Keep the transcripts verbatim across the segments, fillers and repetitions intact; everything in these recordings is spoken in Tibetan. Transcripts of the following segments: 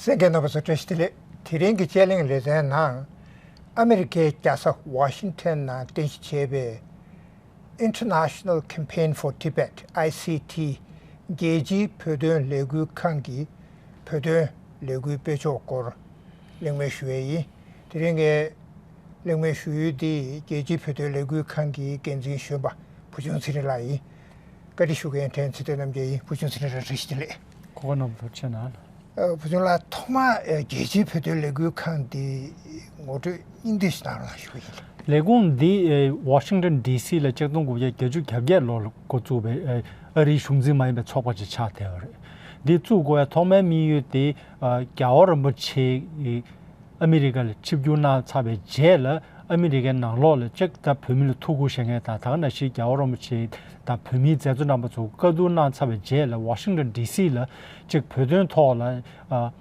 གསན་མཁན་རྣམ་པ་ཚོ་བཀྲ་ཤིས་བདེ་ལེགས། དེ་རིང་གི་དཔྱད་གླེང་ལེ་ཚན་ནང་ཨ་མི་རི་ཀའི་རྒྱལ་ས་ཝ་ཤིང་ཊོན་ནང་རྟེན་གཞི་བྱས་པའི་International Campaign for Tibet, I C T, རྒྱལ་སྤྱིའི་བོད་དོན་ལས་འགུལ་ཁང་གི་བོད་དོན་ལས་འགུལ་སྤེལ་ཕྱོགས་སྐོར་གླེང་མོལ་ཞུ་ཡས་ཡིན། དེ་རིང་གི་གླེང་མོལ་ཞུ་ཡུལ་འདི་རྒྱལ་སྤྱིའི་བོད་དོན་ལས་འགུལ་ཁང་གི་འགན་འཛིན་གཞོན་པ་བུ་ཆུང་ཚེ་རིང་ལགས་ཡིན། བཀའ་འདྲི་ཞུ་མཁན་ཕྲན་ཚེ་བརྟན་རྣམ་རྒྱལ་ཡིན། བུ་ཆུང་ཚེ་རིང་ལགས་བཀྲ་ཤིས་བདེ་ལེགས། གོ་བ་རྣམ་པ་ཚོར་ཆེ་གནང་། ཨ། བུ་ཆུང་ལགས་ཐོག་མར་ཨ་རྒྱལ་སྤྱིའི་བོད་དོན་ལས་འགུལ་ཁང་འདི་ངོ་སྤྲོད་སྙིང་བསྡུས་ཤིག་གནང་རོགས་ཞུ་གི་ཡིན། ལས་ཁུངས་འདི་ཨ་ཝ་ཤིང་ཊོན་ཌི་སི་ལ་ཆིག་སྟོང་དགུ་བརྒྱ་བརྒྱད་ཅུ་གྱ་བརྒྱད་ལོར་འགོ་བཙུགས་པའི་ཨ་ཨ་རིའི་གཞུང་འཛིན་མ་ཡིན་པའི་ཚོགས་པ་ཅིག་ཆགས་བསྡད་ཡོད་རེད། འདི་བཙུགས་དགོས་ཡ་ཐོག་མའི་དམིགས་ཡུལ་དེ་ཨ་རྒྱལ་བ་རིན་པོ་ཆེ་ཨ་མི་རི་ཀ་ལ་ཆིབས་བསྒྱུར་གནང་ཚར་བའི་རྗེས་ལ་ཨ་མི་རི་ཀའི་ནང་ལོགས་ལ་གཅིག་ད་བོད་མི་ལ་ཐུགས་ཁུར་བཞེས་མཁན་དང་ད་ག་ནང་བཞིན་རྒྱལ་བ་རིན་པོ་ཆེ་དང་བོད་མིའི་མཛད་གཙོ་རྣམ་པ་ཚོ་བཀའ་བསྡུར་གནང་ཚར་བའི་རྗེས་ལ་ཝ་ཤིང་ཊོན་ཌི་སི་ལ་གཅིག་བོད་དོན་ཐོག་ལ་ཨ་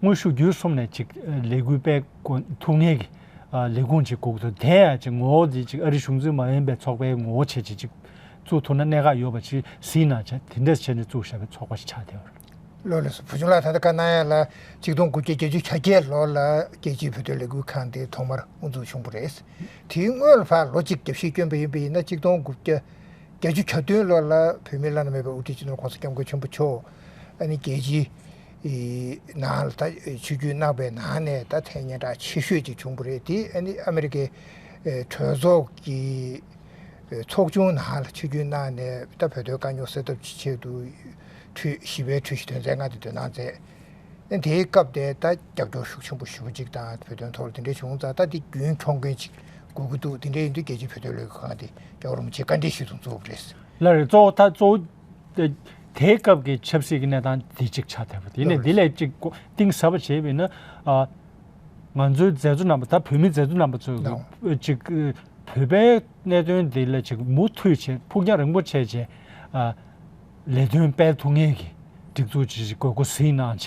དངོས་ཤུགས་བརྒྱུད་གསུམ་ནས་གཅིག་ལས་འགུལ་སྤེལ་དགོས་ཐུབ་མཁན་གྱི་ཨ་ལས་ཁུངས་ཅིག་དགོས་ཀྱི་འདུག་དེ་ཡང་གཅིག་ངོ་བོ་འདི་གཅིག་ཨ་རི་གཞུང་འཛིན་མ་ཡིན་པའི་ཚོགས་པའི་ངོ་བོ་བྱས་ཅིག་གཅིག་བཙུགས་ཐུབ་ན་གནད་འགག་ཡོད་པ་ཅིག་གཟིགས་གནང་བྱས་དེ་འདྲ་བྱས་ནས་བཙུགས་བཞག་པའི་ཚོགས་པ་ཞིག་ཆགས་བསྡད་ཡོད་རེད། ལགས་ལགས་སོ། བུ་ཆུང་ལགས་ད་ལྟ་བཀའ་གནང་ཡ་ལ་ཆིག་སྟོང་དགུ་བརྒྱ་བརྒྱད་ཅུ་གྱ་བརྒྱད་ལོ་ལ་རྒྱལ་སྤྱིའི་བོད་དོན་ལས་འགུལ་ཁང་དེ་ཐོག་མར་དབུ་འཛུགས་བྱུང་བ་རེད། དེའི་སྔོན་ལ་ཕར་ལོ་གཅིག་རྒྱབ་བཤིག་བསྐྱོན་པ་ཡིན་པ་ཡིན་ན་ཆིག་སྟོང་དགུ་བརྒྱ་བརྒྱད་ཅུ་གྱ་བདུན་ལོ་ལ་བོད་མིའི་བླ་ན་མེད་པའི་དབུ་ཁྲིད་སྤྱི་ནོར་༸གོང་ས་༸སྐྱབས་མགོན་ཆེན་པོ་མཆོག་ཨ་ནི་རྒྱལ་སྤྱིའི་ནང་ལ་ད་ཆིབས་བསྒྱུར་གནང་པའི་ནང་ནས་ད་ཐེངས་སྙན་གྲགས་ཆེ་ཤོས་ཅིག་བྱུང་བ་རེད། དེ་ཨ་ནི་ཨ་མི་རི་ཀའི་གྲོས་ཚོགས་ཀྱི་ཚོགས་ཆུང་ནང་ལ་ཆིབས་བསྒྱུར་གནང་ནས་ད་བོད་དོན་དཀའ་རྙོག་སེལ་ཐབས་ཀྱི་ཆེད་དུ་ཁྲུས་ཞི་བའི་ཁྲུས་གཞི་དོན་ཚན་ལྔ་དེ་འདོན་གནང་མཛད། དེའི་སྐབས་དེ་ད་རྒྱབ་སྐྱོར་ཤུགས་ཆེན་པོ་ཞེ་པོ་ཅིག་དང་བོད་དོན་ཐོག་ལ་དེ་འདྲ་བྱུང་ཙང་ད་དེ་རྒྱུན་འཁྱོངས་མཁན་ཅིག་དགོས་ཀྱི་འདུག་དེ་འདྲ་ཡིན་དུས་རྒྱལ་སྤྱིའི་བོད་དོན་ལས་འགུལ་ཁང་དེ་རྒྱལ་བ་རིན་པོ་ཆེས་བཀའ་འདྲི་ཞུས་དང་བཙུགས་པ་རེད། ལགས་རེད། གཙོ་བོ་ད་གཙོ་བོ་དེ་དེའི་སྐབས་ཀྱི་ཆབ་སྲིད་ཀྱི་གནས་སྟངས་དེ་གཅིག་ཆགས་བསྡད་པ་དེ་ཡིན་ནས་དེ་ལས་གཅིག་གཏིང་ཟབ་པ་བྱས་པ་ཡིན་ན་ཨ། ང་ཚོའི་མཛད་གཙོ་རྣམ་པ་ད་བོད་མིའི་མཛད་གཙོ་རྣམ་པ་ཚོས་ཅིག་བོད་པའི་གནད་དོན་འདི་ལ་ཅིག་མུ་མཐུད་བྱས་ཕུགས་རྒྱང་རིང་པོ་བྱས་བྱས་ཨ་ལས་དོན་སྤེལ་ཐུབ་མཁན་གྱི་སྒྲིག་འཛུགས་ཅིག་དགོས་མཁོ་གཟིགས་གནང་བྱས་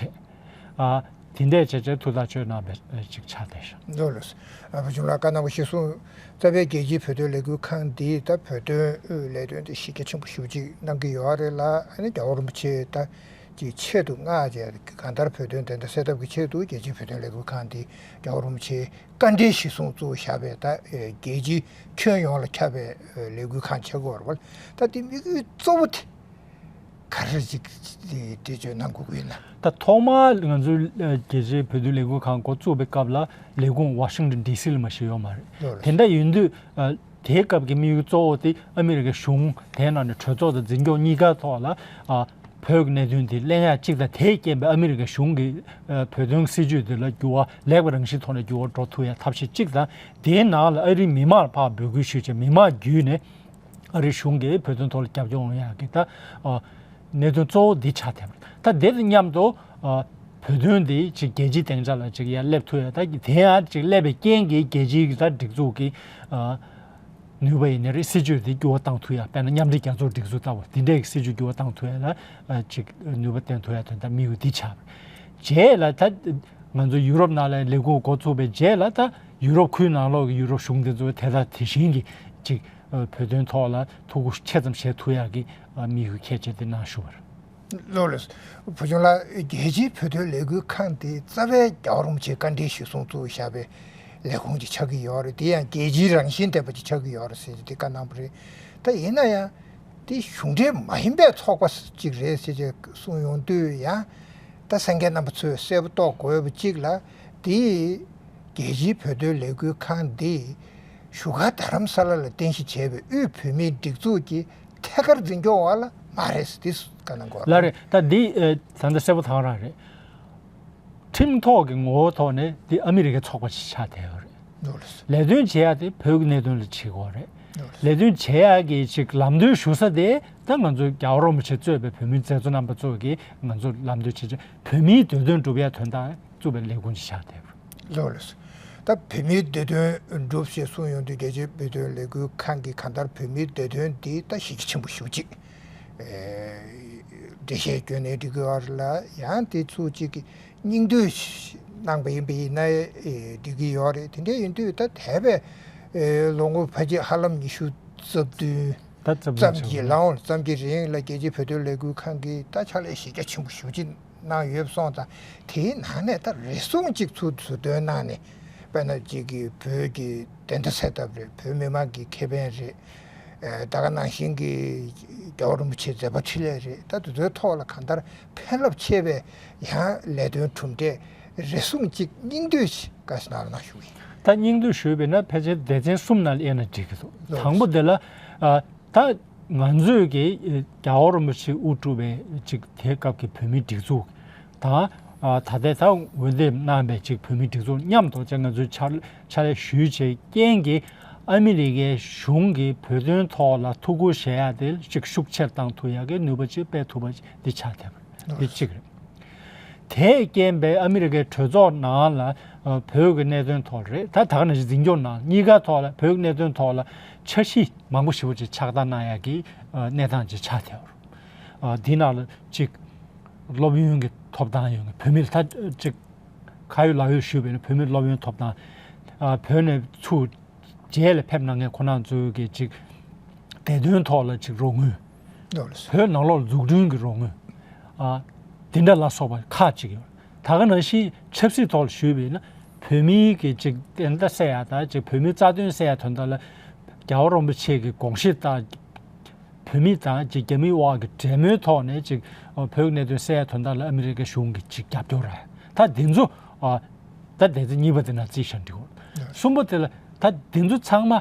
ཨ་དེ་འདྲས་བྱས་བྱས་ཐུགས་ཐག་གཅོད་གནང་བའི་ཅིག་ཆགས་བསྡད་ཤག་ལགས་ལགས། ཨ་བུ་ཆུང་ལགས་བཀའ་གནང་བ་གཞིར་བཟུང་རྩ་བའི་རྒྱལ་སྤྱིའི་བོད་དོན་ལས་འགུལ་ཁང་འདིས་ད་བོད་དོན་ལས་དོན་དེ་གཞི་རྒྱ་ཆེན་པོ་ཞེ་པོ་ཅིག་གནང་གི་ཡོད་རེད་ལ་ཨ་ནི་རྒྱལ་བ་རིན་པོ་ཆེ་ད་ཀྱི་ཆེད་དུ་མངགས་བྱས་གང་ལྟར་བོད་དོན་བདེན་མཐའ་གསལ་ཐབས་ཀྱི་ཆེད་དུ་རྒྱལ་སྤྱིའི་བོད་དོན་ལས་འགུལ་ཁང་འདི་རྒྱལ་བ་རིན་པོ་ཆེའི་བཀའ་འདྲི་གཞིར་བཟུང་བཙུགས་བཞག་པའི་ད་རྒྱལ་སྤྱིའི་ཁྱོན་ཡོངས་ལ་ཁྱབ་པའི་ལས་འགུལ་ཁང་ཆགས་ཀྱི་ཡོད་རེད་བ། ད་དེ་དམིགས་ཡུལ་གཙོ་བོ་དེ་ག་རེ་ཅིག་འགྲེལ་བརྗོད་གནང་དགོས་ཀྱི་ཡོད་ན། ད་ཐོག་མར་ང་ཚོའི་རྒྱལ་སྤྱིའི་བོད་དོན་ལས་འགུལ་ཁང་འགོ་བཙུགས་པའི་སྐབས་ལ་ལས་ཁུངས་ཝ་ཤིང་ཊོན་ཌི་སི་ལ་མ་གཞི་ཡོད་མ་རེད། ཡོད་རེད། དེ་འདྲ་ཡིན་དུས་དེའི་སྐབས་ཀྱི་དམིགས་ཡུལ་གཙོ་བོ་དེ་ཨ་མི་རི་ཀའི་གཞུང་དེའི་ནང་ནས་གྲོས་ཚོགས་དང་འཛིན་སྐྱོང་གཉིས་ཀ་ཐོག་ལ་ཨ་བོད་ཀྱི་གནད་དོན་དེ་གླེང་ཡག་གཅིག་དང་དེས་རྐྱེན་པས་ཨ་མི་རི་ཀའི་གཞུང་གིས་ཨ་བོད་དོན་སྲིད་བྱུས་དེ་ལ་འགྱུར་བ་ལེགས་པའི་རང་བཞིན་ཐོག་ནས་འགྱུར་བ་འགྲོ་ཐུབ་ཡག་ཐབས་ཤེས་གཅིག་དང་དེའི་ནང་ལ་ཨ་རིའི་མི་མང་ལ་ཕར་འབོད་སྐུལ་ཞུས་བྱས་མི་མང་བརྒྱུད་ནས་ཨ་རིའི་གཞུང་གིས་བོད་དོན་ཐོག་ལ་རྒྱབ་སྐྱོར་ཡོང་ཡག་གི་ད་ཨ་གནད་དོན་གཙོ་བོ་འདི་ཆགས་བསྡད་པ་རེད། ད་དེ་དང་མཉམ་དུ་ཨ་བོད་དོན་འདི་ཅིག་རྒྱལ་སྤྱིའི་སྡིངས་ཆ་ལ་ཅིག་ཡར་སླེབས་ཐུབ་ཡག་ད་དེ་ཡང་ཅིག་སླེབས་པའི་རྐྱེན་གྱིས་རྒྱལ་སྤྱིའི་གི་ད་སྒྲིག་འཛུགས་ཀྱི་ཨ་ནུས་པ་ཡིན་ནའི་རེད། སྲིད་བྱུས་འདི་འགྱུར་བ་བཏང་ཐུབ་ཡག་དཔེར་ན་མཉམ་འབྲེལ་རྒྱལ་ཚོགས་སྒྲིག་འཛུགས་ལྟ་བུ་འདི་འདྲའི་གི་སྲིད་བྱུས་འགྱུར་བ་བཏང་ཐུབ་ཡག་ལ་ཨ་ཅིག་ནུས་པ་བཏོན་ཐུབ་ཡག་དོན་དག་དམིགས་ཡུལ་འདི་ཆགས་པ་རེད། རྗེས་ལ་ད་ང་ཚོ་ཡུ་རོབ་ནང་ལ་ལས་འགུལ་འགོ་ཚུགས་པའི་རྗེས་ལ་ད་ཡུ་རོབ་ཁུལ་ནང་ལོགས་ཀྱི་ཡུ་རོབ་གཞུང་འདི་ཚོ་དེ་དང་དེ་བཞིན་གྱི་ཅིག་བོད་དོན་ཐོག་ལ་ཐུགས་ཁུར་ཆེ་ཙམ་བཞེས་ཐུབ་ཡག་གི་དམིགས་ཡུལ་ཁྱད་ཆེ་དེ་གནང་ཞུ་བར། ལགས་ལགས། བུ་ཆུང་ལགས་རྒྱལ་སྤྱིའི་བོད་དོན་ལས་འགུལ་ཁང་དེ་རྩ་བའི་རྒྱལ་བ་རིན་པོ་ཆེའི་བཀའ་འདྲིའི་གཞིར་བཟུང་བཙུགས་བཞག་པའི་ལས་ཁུངས་ཅིག་ཆགས་ཀྱི་ཡོད་རེད། དེ་ཡང་རྒྱལ་སྤྱིའི་རང་བཞིན་ལྡན་པ་ཅིག་ཆགས་ཀྱི་ཡོད་རེད་ཟེར་ཏེ་དེ་བཀའ་གནང་བ་རེད། ད་ཡིན་ན་ཡང་དེ་གཞུང་འབྲེལ་མ་ཡིན་པའི་ཚོགས་པ་ཅིག་རེད་ཟེར་ཅིག་གསུངས་ཡོང་དུས་ཡང་ད་གསན་མཁན་རྣམ་པ་ཚོས་གསལ་པོ་རྟོགས་དགོས་པ་གཅིག་ལ་དེ་རྒྱལ་སྤྱིའི་བོད་དོན་ལས་འགུལ་ཁང་འདི་བཞུགས་སྒར་རྡ་རམ་ས་ལ་ལ་རྟེན་གཞི་བྱས་པའི་དབུས་བོད་མིའི་སྒྲིག་འཛུགས་ཀྱི་ཐད་ཀར་འཛིན་སྐྱོང་འོག་ལ་མ་རེད་ཟེར་དེ་བཀའ་གནང་དགོས་རེད། ལགས་རེད། ད་འདི་ཨ་ད་ལྟ་གསལ་པོ་ཐག་རང་རེད། ཁྲིམས་ཐོག་གི་ངོ་བོ་ཐོག་ནས་འདི་ཨ་མི་རི་ཀའི་ཚོགས་པ་ཞིག་ཆགས་བསྡད་ཡོད་རེད། ལགས་ལགས། ལས་དོན་བྱེད་ཡག་དེ་བོད་ཀྱི་གནད་དོན་ལ་བྱེད་དགོས་རེད། ལགས་ལགས། ལས་དོན་བྱེད་ཡག་གི་ཅིག་ལམ་སྟོན་ཞུ་ས་དེ་ད་ང་ཚོ་རྒྱལ་བ་རིན་པོ་ཆེ་གཙོས་པའི་བོད་མིའི་མཛད་གཙོ་རྣམ་པ་ཚོ་གིས་ང་ཚོ་ལམ་སྟོན་བྱེད་ཆེད་བོད་མིའི་བདེ་དོན་སྒྲུབ་ཡག་དོན་དག་བཙུགས་པའི་ལས་ཁུངས་ཤིག་ཆགས་བསྡད་པ་རེད། ལགས་ལགས། ད་བོད་མིའི་བདེ་དོན་སྒྲུབ་ཞེས་གསུངས་ཡོང་དུས་རྒྱལ་སྤྱིའི་བོད་དོན་ལས་འགུལ་ཁང་གིས་གང་ལྟར་བོད་མིའི་བདེ་དོན་འདི་ད་གཞི་རྒྱ་ཆེན་པོ་ཞེ་པོ་ཅིག་འགྲེལ་བཤད་བསྐྱོན་ནའི་འགྲིག་གི་ཡོད་རེད་ལ་ཡང་དེ་ཚོ་གཅིག་གི་སྙིང་བསྡུས་གནང་པ་ཡིན་པ་ཡིན་ན་འགྲིག་གི་ཡོད་རེད། དེ་འདྲ་ཡིན་དུས་ད་འདས་པའི་ལོ་ངོ་ཕལ་ཆེར་ཧ་ལམ་ཉི་ཤུ་རྩ་བདུན་ད་རྩ་བདུན་ཙམ་གྱི་ལ་འོང་ཙམ་གྱི་རིང་ལ་རྒྱལ་སྤྱིའི་བོད་དོན་ལས་འགུལ་ཁང་གིས་ད་ཕྱག་ལས་གཞི་རྒྱ་ཆེན་པོ་ཞེ་པོ་ཅིག་ གནང་ཡོད་སོང་ཙང་། དེའི་ནང་ནས་ད་རེ་ཟུང་གཅིག་ཚུར་ཟུར་འདོན་གནང་ནས། དཔེར་ན་གཅིག་གིས་བོད་ཀྱི་བདེན་མཐའ་གསལ་ཐབས་རེད། བོད་མི་མང་གི་ཁེ་ཕན་རེད། ཨ། ད་ག་ནང་བཞིན་གྱི་རྒྱལ་བ་རིན་པོ་ཆེའི་མཛད་པ་འཕྲིན་ལས་རེད། ད་དེ་ཚོའི་ཐོག་ལ་གང་ལྟར་ཕན་རླབས་ཆེ་བའི་ཡང་ལས་དོན་གྲུབ་འབྲས་རེ་ཟུང་གཅིག་སྙིང་བསྡུས་ཤིག་བཀའ་ཟུར་ནང་ལ་གནང་ཞུ་གི་ཡིན། ད་སྙིང་བསྡུས་ཞུས་པས་ན་ཕལ་ཆེར་སྡེ་ཚན་གསུམ་ནང་ལ་དབྱེ་ན་འགྲིག་གི་འདུག། ལགས། དང་པོ་དེ་ལ། ཨ། ད་ང་ཚོས་ཀྱི་རྒྱལ་བ་རིན་པོ་ཆེས་དབུ་གྲུབ་པའི་ཅིག་དེའི་སྐབས་ཀྱི་བོད་མིའི་སྒྲིག་འཛུགས་དང་། ཨ། ད་ལྟའི་ད་འོས་འདེམས་གནང་བའི་ཅིག་བོད་མིའི་སྒྲིག་འཛུགས་མཉམ་དུ་ཅིག་ང་ཚོས་ཕྱག་ཕྱག་ལས་ཞུས་བྱས་རྐྱེན་གྱིས། ཨ་མི་རི་ཀའི་གཞུང་གིས་བོད་དོན་ཐོག་ལ་ཐུགས་ཁུར་བཞེས་ཡ་དེ་ཅིག་ཤུགས་ཆེར་བཏང་ཐུབ་ཡ་གི་ནུས་པ་ཅིག་སྤེལ་ཐུབ་པ་འདི་ཆགས་བསྡད་པ་འདི་གཅིག་རེད། དེས་རྐྱེན་པས་ཨ་མི་རི་ཀའི་གྲོས་ཚོགས་ནང་ལ། ཨ། བོད་ཀྱི་གནད་དོན་ཐོག་རེད། ད་ད་ག་ནང་བཞིན་འཛིན་སྐྱོང་ནང་གཉིས་ཀ་ཐོག་ལ་བོད་ཀྱི་གནད་དོན་ཐོག་ལ་འཆར་གཞི་མང་པོ་ཞེ་པོ་ཅིག་ཕྱག་བསྟར་གནང་ཡག་གི། ཨ། གནས་སྟངས་ཅིག་ཆགས་བསྡད་ཡོད་རེད། ཨ། འདི་ནང་ལ་ཅིག་སློབ་ཡོན་གྱི་ཐོབ་ཐང་ཡོད་མཁན། བོད་མི་ལ་ད་ཅིག་ཁ་ཡོད་ལག་ཡོད་ཞུས་པ་ཡིན་ན་བོད་མི་སློབ་ཡོན་ཐོབ་ཐང་། ཨ། བོད་ནས་ཚུར་རྗེས་ལ་ཕེབས་གནང་མཁན་ཁོང་རྣམ་ཚོའི་གི་ཅིག་བདེ་དོན་ཐོག་ལ་ཅིག་རོགས་དངུལ། ལགས་སོ། བོད་ནང་ལོགས་ལ་འཛུགས་སྐྲུན་གྱི་རོགས་དངུལ། ཨ། དེ་འདྲ་ལ་སོགས་པ་ཁག་ཅིག་ཡོད། ད་ག་ནང་བཞིན་ཆབ་སྲིད་ཐོག་ལ་ཞུས་པ་ཡིན་ན། བོད་མིའི་གི་ཅིག་བདེན་མཐའ་གསལ་ཡ་དང་ཅིག་བོད་མིའི་རྩ་དོན་གསལ་ཡ་དོན་དག་ལ། རྒྱལ་བ་རིན་པོ་ཆེ་གི་དགོངས་གཞི་ལྟར་བོད་མི་དང་ཅིག་རྒྱ་མིའི་དབར་གྱི་འབྲེལ་མོལ་ཐོག་ནས་ཅིག་བོད་ཀྱི་གནད་དོན་གསལ་ཡ་དོན་དག་ལ་ཨ་མི་རི་ཀའི་གཞུང་གིས་ཅིག་རྒྱབ་སྐྱོར་རག། ད་དེ་ཚོ། ཨ། ད་དེ་ཚོ་གཉིས་པ་དེ་ནང་བརྩིས་བཞག་འགྲིག་གོ། གསུམ་པ་དེ་ལ་ད་དེ་ཚོ་ཚང་མ་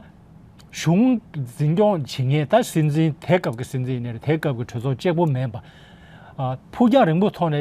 གཞུང་འཛིན་སྐྱོང་བྱེད་མཁན། ད་སྲིད་འཛིན། དེ་སྐབས་ཀྱི་སྲིད་འཛིན་ཡིན་ནའི་རེད། དེ་སྐབས་ཀྱི་གྲོས་ཚོགས་གཅིག་པོ་མིན་པ། ཨ། ཕུགས་རྒྱང་རིང་པོ་ཐོག་ནས་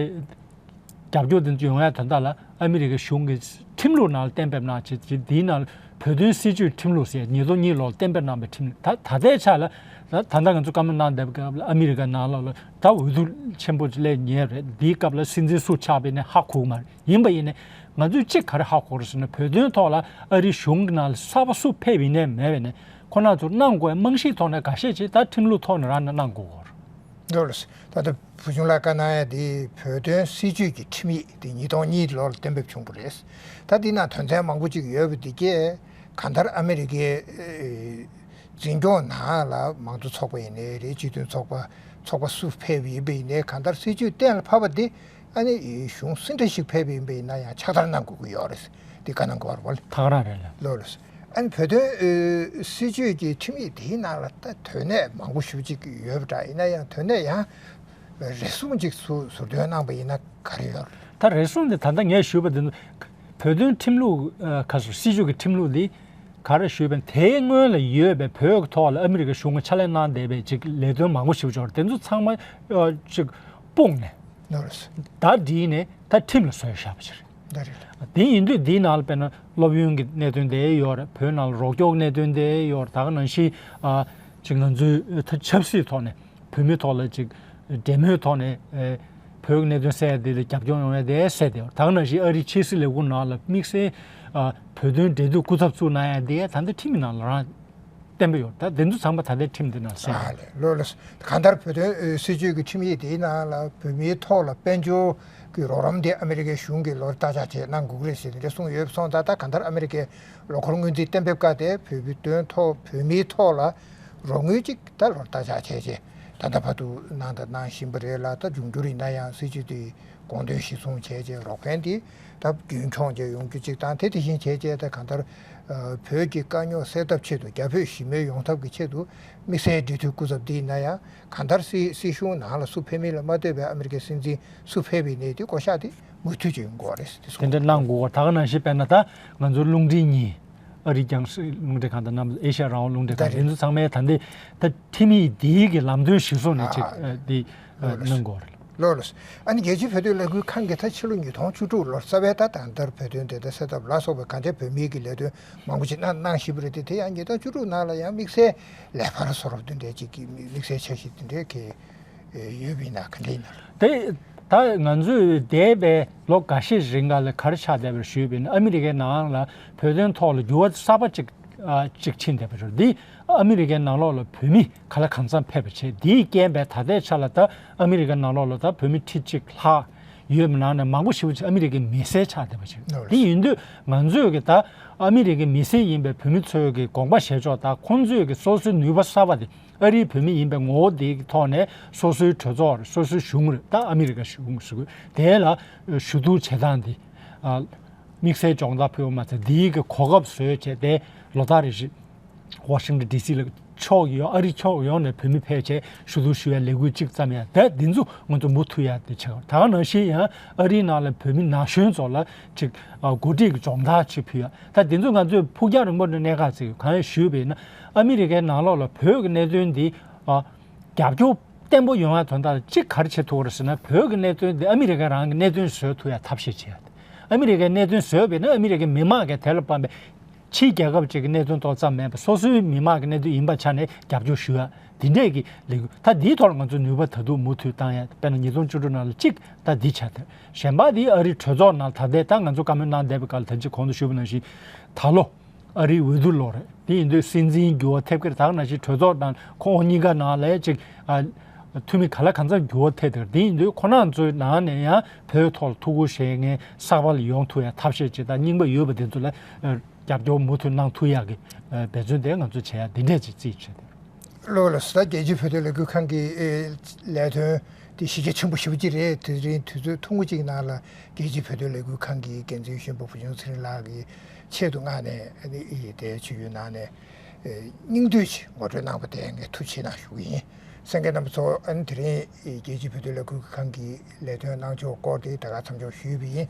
རྒྱབ་སྐྱོར་དེ་ཚོ་ཡོང་ཡ་དོན་དག་ལ་ཨ་མི་རི་ཀའི་གཞུང་གིས་ཁྲིམས་ལུགས་ནང་ལ་གཏན་འབེབས་གནང་བྱས། དེའི་ནང་ལ་བོད་དོན་སྲིད་བྱུས་ཁྲིམས་ལུགས་ཟེར་ཉིས་སྟོང་གཉིས་ལོར་གཏན་འབེབས་གནང་བའི་ཁྲིམས་ལུགས། ད་ད་ལྟའི་ཆ་ལ། ད་ད་ལྟ་ང་ཚོ་བཀའ་མོལ་གནང་བསྡད་པའི་སྐབས་ལ་ཨ་མི་རི་ཀ་ནང་ལོགས་ལ་ད་འོས་བསྡུ་ཆེན་པོ་ཅིག་སླེབས་ཉེན་རེད། འདིའི་སྐབས་ལ་སྲིད་འཛིན་སུ་ཆགས་པ་ཡིན་ནའི་ཧ་གོ་གི་མ་རེད། ཡིན་པ་ཡིན་ནའི་ང་ཚོས་གཅིག་ག་རེ་ཧ་གོ་རེད་ཟེར་ན། བོད་དོན་ཐོག་ལ་ཨ་རིའི་གཞུང་གི་ནང་ལ་གསར་པ་སུ་ཕེབས་ཡིན་ནའི་མེད་པ་ཡིན་ནའི། ཁོ་རང་ཚོར་གནང་དགོས་པའི་རྨང་གཞིའི་ཐོག་ནས་འགའ་ཤས་ཅིག་ད་ཁྲིམས་ལུགས་ཐོག་ནས་རང་ནས་གནང་དགོས་ཀྱི་ཡོད་རེད། ལགས་སོ། ད་ལྟ་བུ་ཆུང་ལགས་བཀའ་གནང་ཡ་དེ་བོད་དོན་སྲིད་བྱུས་ཀྱི་ཁྲིམས་ཡིག་དེ་ཉིས་སྟོང་གཉིས་ལོར་གཏན་འབེབས་བྱུང་བ་རེད། ད་འདི་ནང་དོན་ཚན་མང་པོ་ཅིག་ཡོད་པ་འདི་གས། གང་ལྟར་ཨ་མི་རི་ཀའི་འཛིན་སྐྱོང་ནང་ལ་མང་གཙོ་ཚོགས་པ་ཡིན་ནའི་རེད། སྤྱི་མཐུན་ཚོགས་པ། ཚོགས་པ་སུ་ཕེབས་ཡིན་པ་ཡིན་ནའི། གང་ལྟར་སྲིད་བྱུས་གཏན་ལ་ཕབ་པ་འདི། ཨ་ནི་གཞུང་སུ་འདྲ་ཞིག་ཕེབས་ཡིན་པ་ཡིན་ན་ཡང་ཕྱག་བསྟར་གནང་དགོས་ཀྱི་ཡོད་རེད། འདི་བཀའ་གནང་དགོས་པ་རེད། ད་ག་རང་རེད་ལ། ལགས་སོ། ཨ་ནི་བོད་དོན་ཨ་སྲིད་བྱུས་ཀྱི་ཁྲིམས་ཡིག་དེའི་ནང་ལ་ད་དོན་གནད་མང་པོ་ཞེ་པོ་ཅིག་ཡོད་པ་འདྲ། ཡིན་ན་ཡང་དོན་གནད་ཡང་རེ་ཟུང་ཅིག་ཟུར་ཟུར་འདོན་གནང་པ་ཡིན་ན་ག་རེ་ཡོད་རེད། ད་རེ་ཟུང་དེ་ད་ལྟ་ངས་ཞུས་པ་དེ་ནི་བོད་དོན་ཁྲིམས་ལུགས། ཨ། ཁ་སོ། སྲིད་བྱུས་ཀྱི་ཁྲིམས་ལུགས་འདི་ག་རེ་ཞུས་པ་ཡིན་ན། དེའི་སྔོན་ལ་ཡོད་པའི་བོད་ཀྱི་ཐོག་ལ་ཨ་མི་རི་ཀའི་གཞུང་གིས་ཕྱག་ལས་གནང་བསྡད་པའི་ཅིག་ལས་དོན་མང་པོ་ཞེ་པོ་ཅིག་ཡོད་རེད། དེ་ཚོ་ཚང་མ། ཨ། ཅིག་སྤུངས་ནས། ལགས་སོ། བརྡ་བསྒྲིགས་ནས་ད་ཁྲིམས་ལ་བཟོས་བཞག་པ་ཅིག་རེད། ད་རེད། དེ་ཡིན་དུས་འདིའི་ནང་ལ་དཔེར་ན་སློབ་ཡོན་གྱི་གནད་དོན་དེ་ཡོད་རེད། བོད་ནང་ལ་རོགས་སྐྱོར་གནད་དོན་དེ་ཡོད་རེད། ད་ག་ནང་བཞིན། ཨ། ཅིག་ང་ཚོའི་ད་ཆབ་སྲིད་ཐོག་ནས་བོད་མིའི་ཐོག་ལ་ཅིག་འབྲེལ་མོལ་ཐོག་ནས། ཨེ། བོད་ཀྱི་གནད་དོན་སེལ་ཡ་དེ་ལ་རྒྱབ་སྐྱོར་ཡོང་ཡ་དེ་གསལ་བསྡད་ཡོད་རེད། ད་ག་ནང་བཞིན་ཨ་རིའི་ཕྱི་སྲིད་ལས་ཁུངས་ནང་ལ་དམིགས་བསལ། ཨ། བོད་དོན་འབྲེལ་མཐུད་སྐུ་ཚབ་བཙུགས་གནང་ཡ་དེ་ད་ལྟ་ཁྲིམས་ཀྱི་ནང་ལ་རང་གཏན་འབེབས་ཡོད། ད་དེ་ཚོ་ཚང་མ་ད་ལྟའི་ཁྲིམས་འདི་ནང་གསལ་ཡོད། ཨ་ལས། ལགས་ལགས། གང་ལྟར་བོད་དོན་ཨ་སྲིད་བྱུས་ཀྱི་ཁྲིམས་ཡིག་དེའི་ནང་ལ་བོད་མིའི་ཐོག་ལ་དཔལ་འབྱོར་གྱི་རོགས་རམ་དེ་ཨ་མི་རི་ཀའི་གཞུང་གིས་ལོ་རེར་བརྟག་དཔྱད་བྱས་གནང་དགོས་ཀྱི་རེད་ཟེར་ནས་གསུངས་ཡོད་པ་སོང་ཙང་། ད་གང་ལྟར་ཨ་མི་རི་ཀའི་ལོ་འཁོར་སྔོན་རྩིས་གཏན་འབེབས་སྐབས་དེ་བོད་མིའི་དོན་ཐོག་བོད་མིའི་ཐོག་ལ་རོགས་དངུལ་ཅིག་ད་ལོ་རེར་བརྟག་དཔྱད་བྱས་རྗེས་ད་ལྟ་བར་དུ་གནང་དང་གནང་བཞིན་པ་རེད་ལ། ད་འབྱུང་འགྱུར་ཡིན་ན་ཡང་སྲིད་བྱུས་དེ་དགོངས་དོན་གཞིར་བཟུང་བྱས་རྗེས་རོགས་ཕན་དེ་ད་རྒྱུན་འཁྱོངས་བྱས་ཡོང་རྒྱུ་ཅིག་དང་། དེ་དེ་བཞིན་བྱས་རྗེས་ད་གང་ལྟར་ཨ་བོད་ཀྱི་དཀའ་རྙོག་སེལ་ཐབས་ཆེད་དུ། རྒྱ་བོད་ཞི་མོལ་ཡོང་ཐབས་ཀྱི་ཆེད་དུ་དམིགས་བསལ་འབྲེལ་མཐུད་སྐུ་ཚབ་དེ་ཡིན་ན་ཡང་། གང་ལྟར་སྲིད་སྲིད་གཞུང་ནང་ལ་སུ་ཕེབས་མིན་ལ་མ་ལྟོས་པའི་ཨ་མི་རི་ཀའི་སྲིད་འཛིན་སུ་ཕེབས་པ་ཡིན་ནའི་དེ་བསྐོ་བཞག་དེ་མུ་མཐུད་ཀྱིས་ཡོང་དགོས་རེད་ཟེར་དེ་གསུངས། དེ་འདྲ་གནང་དགོས། ད་ག་ནང་བཞིན་དཔེར་ན་ད་ང་ཚོ་རླུང་འཕྲིན་གཉིས། ཨ་རིའི་རྒྱང་སྲིང་རླུང་འཕྲིན་ཁང་དང་། གནམ། ཨེ་ཤ་ཡ་རང་དབང་རླུང་འཕྲིན་ཁང་། དེ་འདྲ་རེད། འདི་ཚོ་ཚང་མས་ད་ལྟའི་ད་ཁྲིམས་ཡིག་འདིའི་གི་ལམ་སྟོན་གཞིར་བཟུང་ནས་ཅིག་ཨ་ཨ་འདི་ཨ་ལགས་ལགས། གནང་དགོས་རེད། ལགས་ལགས། ཨ་ནི་རྒྱལ་སྤྱིའི་བོད་དོན་ལས་འགུལ་ཁང་གིས་ད་ཕྱི་ལོ་ཉིས་སྟོང་བཅུ་དྲུག་ལོར་རྩ་བའི་ད་ད་ལྟར་བོད་དོན་བདེན་མཐའ་གསལ་ཐབས་ལ་སོགས་པའི་གང་ཅིའི་བོད་མིའི་གི་ལས་དོན་མང་པོ་ཅིག་གནང་གནང་བཞིན་པ་རེད་དེ། དེ་ཡང་ཉིས་སྟོང་བཅུ་དྲུག་ནང་ལ་ཡང་དམིགས་བསལ་ལས་ཕར་བཟོ་འདྲ་དེ་འདྲའི་ཅིག་གི་དམིགས་བསལ་འཆར་གཞི་དེ་འདྲའི་གི་ཡོད་པ་ཡིན་ན་ག་འདྲ་ཡིན་ན། དེ་ད་ང་ཚོས་འདས་པའི་ལོ་འགའ་ཤས་རིང་ག་ལ་ག་རེ་ཆགས་བསྡད་པ་རེད་ཞུས་པ་ཡིན་ན། ཨ་མི་རི་ཀའི་ནང་ལ་བོད་དོན་ཐོག་ལ་འགྱུར་བ་གསར་པ་ཅིག་ཨ་ཅིག་ཕྱིན་བསྡད་པ་རེད། འདི་ཨ་མི་རི་ཀའི་ནང་ལོགས་ལ་བོད་མི་ག་ལ་གང་འཚམ་ཕེབས་པ་བྱས། འདིའི་རྐྱེན་པས་ད་ལྟའི་ཆ་ལ་ད་ཨ་མི་རི་ཀའི་ནང་ལོགས་ལ་ད་བོད་མི་ཁྲི་གཅིག་ལྷག་ ཡོད་པའི་ནང་ནས་མང་པོ་ཞེ་པོ་ཅིག་ཨ་མི་རི་ཀའི་མི་སེར་ཆགས་བསྡད་པ་ཅིག་རེད། དེ་ཡིན་དུས་ང་ཚོས་ཀྱི་ད་ཨ་མི་རི་ཀའི་མི་སེར་ཡིན་པའི་བོད་མི་ཚོའི་གི་དགོངས་པ་བཞེས་ཕྱོགས་དང་ཁོང་ཚོས་ཀྱི་སོ་སོའི་ནུས་པ་གསར་པ་དེ་ཨ་རིའི་བོད་མི་ཡིན་པའི་ངོ་བོ་དེ་གི་ཐོག་ནས་སོ་སོའི་གྲོས་ཚོགས་རེད། སོ་སོའི་གཞུང་རེད། ད་ཨ་མི་རི་ཀ་གཞུང་ཟེར་དགོས་དེ་ལ་ཞུ་གཏུག་བྱེད་སྟངས་དེ་དམིགས་བསལ་སྦྱོང་བརྡར་ཕུལ་བ་མ་ཚད་དེའི་གི་གོ་སྐབས་བཟོས་བྱས་ཏེ་ལོ་ལྟར་རེ་བཞིན། ཝ་ཤིང་ཊོན་ཌི་སི་ལ་ཕྱོགས་ཡོངས་ཨ་རི་ཕྱོགས་ཡོངས་ནས་བོད་མི་ཕེབས་བྱས་ཞུ་གཏུག་ཞུ་ཡ་ལས་འགུལ་གཅིག་བརྩམས་ཡ་ད་འདི་ཚོ་ང་ཚོ་མུ་མཐུད་ཡ་དེ་བྱ་བ། ད་ག་ནང་བཞིན་ཡང་ཨ་རིའི་ནང་ལ་བོད་མི་ན་གཞོན་ཚོ་ལ་ཅིག་ཨ་འགོ་ཁྲིད་ཀྱི་སྦྱོང་བརྡར་ཅིག་ཕུལ་ཡ། ད་འདི་ཚོ་ང་ཚོས་ཕུགས་རྒྱང་རིང་པོ་ནས་གནད་འགག་བརྩི་དགོས། གང་ཡིན་ཞུས་པ་ཡིན་ན་ཨ་མི་རི་ཀའི་ནང་ལོགས་ལ་བོད་ཀྱི་གནད་དོན་འདི་ཨ་རྒྱབ་སྐྱོར་བརྟན་པོ་ཡོང་ཡ་དོན་དག་ལ་གཅིག་ག་རེ་བྱེད་ཐུབ་ཀྱི་རེད་ཟེར་ན། བོད་ཀྱི་གནད་དོན་འདི་ཨ་མི་རི་ཀ་རང་གི་གནད་དོན་བཟོ་ཐུབ་ཡ་ཐབས་ཤེས་བྱེད་ཡ། ཨ་མི་རི་ཀའི་གནད་དོན་བཟོས་པ་ཡིན་ན་ཨ་མི་རི་ཀའི་མི་མང་གིས་དེ་ལ་དཔག་པའི་ཕྱིའི་རྒྱལ་ཁབ་ཅིག་གི་གནད་དོན་ཐོག་ཙམ་མིན་པར་སོ་སོའི་མི་མང་གི་གནད་དོན་ཡིན་པ་ཆ་ནས་རྒྱབ་སྐྱོར་ཞུ་ཡ་འདི་འདྲས་ཀྱི་ལས་འགུལ། ད་འདིའི་ཐོག་ལ་ང་ཚོས་ནུས་པ་ད་དུང་མུ་མཐུད་བཏང་ཡ། དཔེར་ན་ཉིས་སྟོང་བཅུ་དྲུག་ནང་ལ་གཅིག་ད་འདི་བྱ་དེ། གཞན་པ་འདི་ཨ་རིའི་གྲོས་ཚོགས་ནང་ད་ལྟའི་ད་ང་ཚོ་བཀའ་མོལ་གནང་བསྡད་པའི་སྐབས་ལ་ད་ཅི་གོང་དུ་ཞུས་པ་ནང་བཞིན་ད་ལོ་ཨ་རིའི་འོས་བསྡུ་ལོ་རེད། དེ་ཡིན་དུས་སྲིད་འཛིན་འགྱུར་བ་ཐེབས་ཀྱི་རེད། ད་ག་ནང་བཞིན་གྲོས་ཚོགས་ནང་ཁོངས་གཉིས་ཀ་ནང་ལ་ཅིག་ཨ་འཐུས་མི་ག་ལ་གང་འཚམ་འགྱུར་བ་ཐེབས་བསྡད་ཀྱི་རེད། དེ་ཡིན་དུས་ཁོ་རང་ཚོའི་ནང་ནས་ཡང་བོད་ཐོག་ལ་ཐུགས་ཁུར་བཞེས་མཁན་གསར་པ་ལ་ཡོང་ཐུབ་ཡ་ཐབས་ཤེས་ཅིག་དང་རྙིང་པ་ཡོད་པ་དེ་ཚོ་ལ་རྒྱབ་སྐྱོར་མུ་མཐུད་གནང་ཐུབ་ཡག་གི་འབད་བརྩོན་དེ་ང་ཚོས་བྱེད་ཡ་འདི་འདྲས་ཅིག་རྩིས་བྱས་ཏེ། ལགས་ལགས་སོ། ད་རྒྱལ་སྤྱིའི་བོད་དོན་ལས་འགུལ་ཁང་གི་ལས་དོན་དེ་གཞི་རྒྱ་ཆེན་པོ་ཞེ་པོ་ཅིག་རེད། དེ་རིང་དུས་ཚོད་ཐུང་ངུ་ཅིག་ནང་ལ་རྒྱལ་སྤྱིའི་བོད་དོན་ལས་འགུལ་ཁང་གི་འགན་འཛིན་གཞོན་པ་བུ་ཆུང་ཚེ་རིང་ལགས་ཀྱི་ཆེད་དུ་མངགས་ནས་ཨ་ནི་ཨི་དེ་ཆུ་ཡུལ་ནང་ནས་ཨེ་སྙིང་བསྡུས་ཤིག་ངོ་སྤྲོད་གནང་བ་དེ་ངས་ཐུགས་རྗེ་གནང་ཞུ་གི་ཡིན། གསན་མཁན་རྣམ་པ་ཚོ། ཨ་ནི་དེ་རིང་ཨི་རྒྱལ་སྤྱིའི་བོད་དོན་ལས་འགུལ་ཁང་གི་ལས་དོན་གནང་ཕྱོགས་སྐོར་དེ་ད་ག་མཚམས་འཇོག་ཞུས་པ་ཡིན།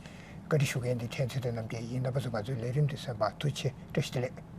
བཀའ་འདྲི་ཞུ་མཁན་དེ་ཕྲན་ཚེ་བརྟན་རྣམ་རྒྱལ་ཡིན། རྣམ་པ་ཚོ་ང་ཚོའི་ལས་རིམ་དེ་གསན་པར་ཐུགས་རྗེ་ཆེ། བཀྲ་ཤིས་བདེ་ལེགས།